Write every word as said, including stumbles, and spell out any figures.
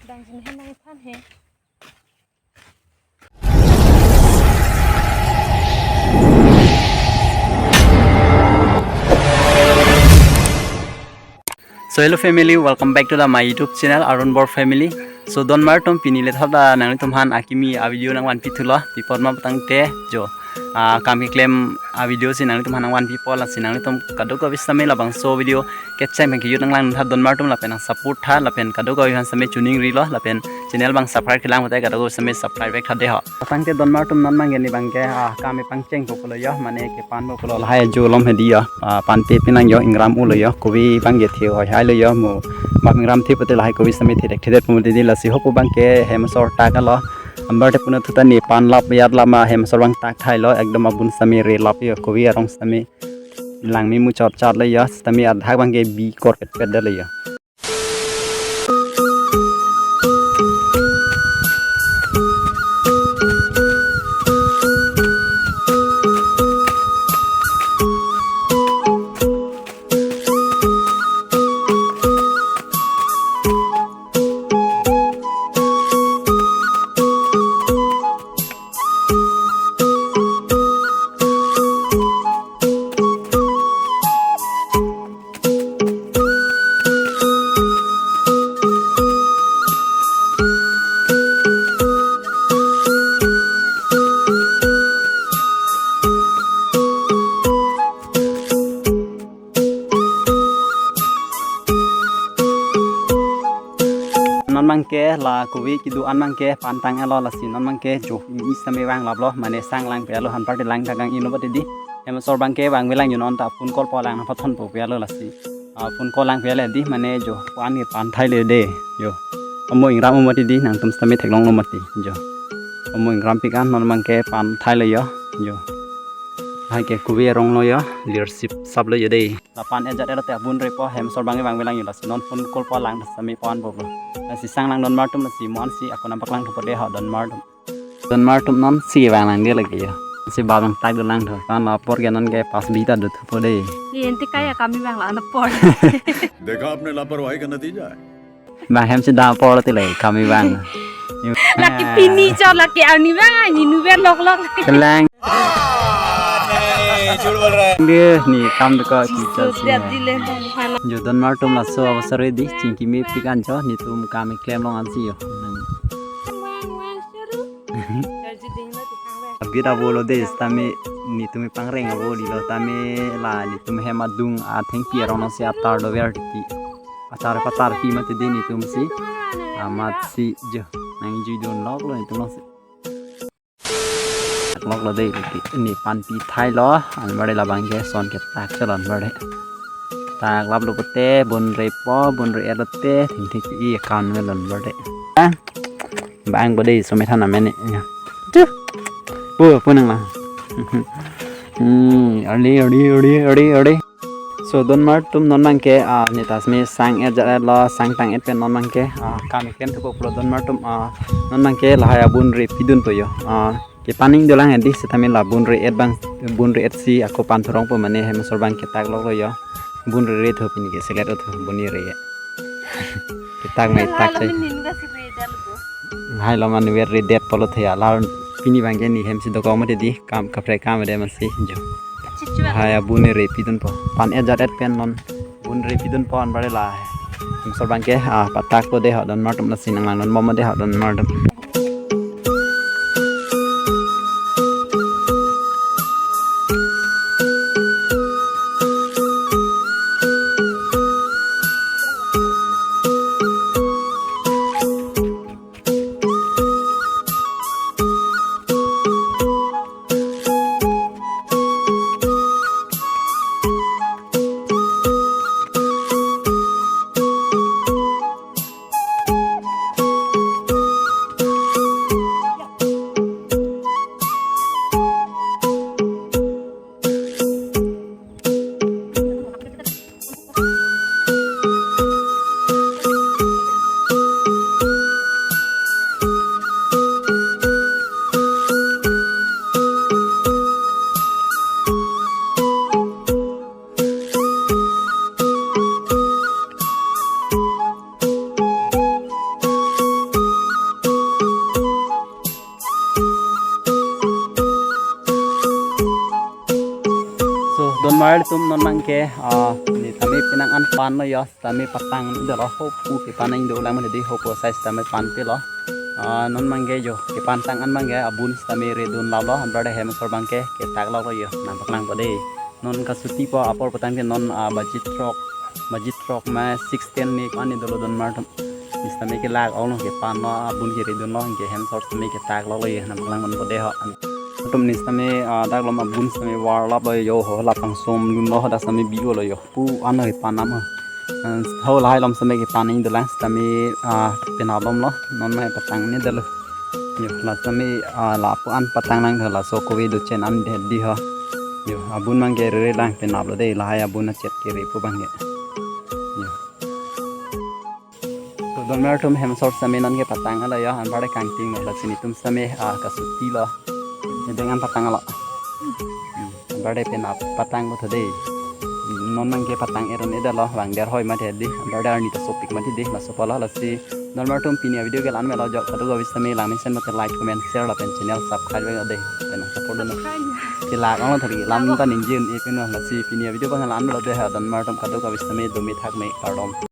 Dang sini han nang than he. So hello family, welcome back to the my YouTube channel Arun Bor Family. So donmar atum, pini le thapta nanglitum aphan akimi a video nangvanpi thulo. Pi apot ma tangte jo, ah, kam keklem a video si nanglitum aphan nangvanpipo, lasi nanglitum kadokave sitame labangso video kecheng pen kejut nanglang tha donmar atum, lapen nang support tha, lapen kadokave aphan sitame chuning rilo, lapen channel abang subscribe kelang pulote kadokave sitame subscribe back tha de ho. Tangte donmar atum, non abangke ne abangke, ah, kam pangchengpo pulo jo, mane kepanpo pulo, lahai jo lom hedi jo, ah, panpe pinang jo, ingram ulo jo, kove abangke the hoi hailo jo, mo bap ingram the pulote lahai kove sitame thedek thedek pu didi, lasi hopu abangke hem asor tak alo, anparta puno thuta ne pan lap yat lama hem asor abang tak thailo, ekdom abun sitame re lap jo, kove arong sitame langme muchot chot lo jo, sitame adak abangke bi kor pet pet detlo jo. Non abangke la kove kedo-an abangke pantang alo, lasi non abangke jo, imi sitame vanglaplo, mane sang langpi alo, anparta lang ta kang-ino ba didi. Hem asor abangke vangvelang jo, non ta phone call po lang nangpathonpo pi alo lasi. Ah, phone call langpi alo di, mane jo, pu-an ke pan thailo de jo. Amo ingram amo didi, nangtum sitame theklonglo mati jo. Amo ingrampik an, non abangke pan thailo jo jo. Hai ke kove arong lo jo, lir sip sap lo jo de. La pan ejat elote abun repo, hem asor abangke vangvelang jo, lasi non phone call po lang sitame po-an po lo. Lasi sang lang donmar atum, lasi mo-an si ako nangpaklang thupo de ho donmar atum. Donmar atum, non si vang nang de lagi jo. Si bap nangtak dolang tho. Kan la apor ke non ke pas bi ta do thupo de. Ye enti kaya kami vang la anapor. देखा आपने लापरवाही का नतीजा है। Bang hem si dam apor te le kami vang. Laki pini cho laki arni vang, ni nu ber lok lok. Kelang. नहीं, झूठ बोल रहा है। Deh, ni kam deko teacher si. Siap di le, mana. Jo donmar atum, laso abosor di chingki mepik an jo, netum kam keklem long an si jo. Abit avo lo de, sitame netum pangreng avo di lo, tame la netum hem adung athengpi arong si atar dover titi. Atar patarpi mati di netum si. Amat si jo. Nangjuidun lok lo netum lo si. Lok lo de, ne panpi thailo, anparta labangke son ketak chalon anparta. Tak lap lo pulote, bun repo, bun re-et lote, thengthek i account me lon anparta. Ah, bang bo de, so me than amen ne. Tu. Bu, punang la. Hmm, ali, ali, ali, ali, ali. So donmar atum, non abangke, ah, ne ta sitame sang ejat lo, sang tang-et pen non abangke, ah, kam keklem thupo pulo donmar atum, ah, non abangke lahai abun re pidunpo jo. Ah, kepaning dolang di, sitame la bun re-et abang, bun re-et si ako pan thurongpo, mane hem asor abang ketak lok lo jo. Bun re re tho, pini ke selet tho, bun re. Ketak mai tak. Lahai lo mane ver redet pulote la pini abangke ne hem si dokok mati di, kam kaprek kam de masi jo. Lahai abun re pidunpo. Pan ejat et pen non bun re pidunpo anparta la. Hem asor abangke, ah, patakpo de ho donmar atum, lasi nanglang lon bom de ho donmar atum. Artum non abangke, ah, ne tame penang an panlo yo, tame patang dolo, hopu kepan nangji dolang mane di, hopu size tame panpilo. Ah, non abangke yo, kepantang an abangke, abun tame redun lalo, anparta hem asor abangke, ketak lalo yo, nangpaklangpo dei. Non kasuti po apor patang ke non, ah, baji throk, baji throk ma six ten ni ko-an ni dolo donmar atum. Ne tame kelak ong lo, kepanlo, abun keredunlo, ke hem asor tame ketak lalo yo, nangpaklangponpo dei ho. Atum ne tame, ah, dak lom abun tame varlaplo yo ho, lapu angsom dunlo ho, dak tame bi-olo yo. Pu ano kepan nam ho. Ah, ho lahai lom tame kepan nangji dolang tame, ah, penap lom lo. Non ma patang ne dolo. Yo, la tame, ah, lapu an patang nang ho, laso kove dochen an dei ho. Yo, abun abangke rere lang, penaplo dei, lahai abun achet kere pu abangke. Yo. To donmar atum hem asor tame non kepatanglo yo, anparta kangtinglo, lasi netum tame, ah, kasutilo. Edeng an patanglo. Hmm, anparta penap patangpo tho dei. Non abangke patang eron edalo, vang der hoi mati dei, anparta arni ta sopik mati dei, laso apotlo, lasi donmar atum pini avideo ke la-an melo jo, kadokave tame langmesen mate like, comment, share lapen channel subscribe lo dei, pen support dun. Subscribe. Kelak ong lo tadi, lam ta ningje un-e pino, lasi pini avideo abang la-an melo dei ha, donmar atum kadokave tame dome thakme, kardom.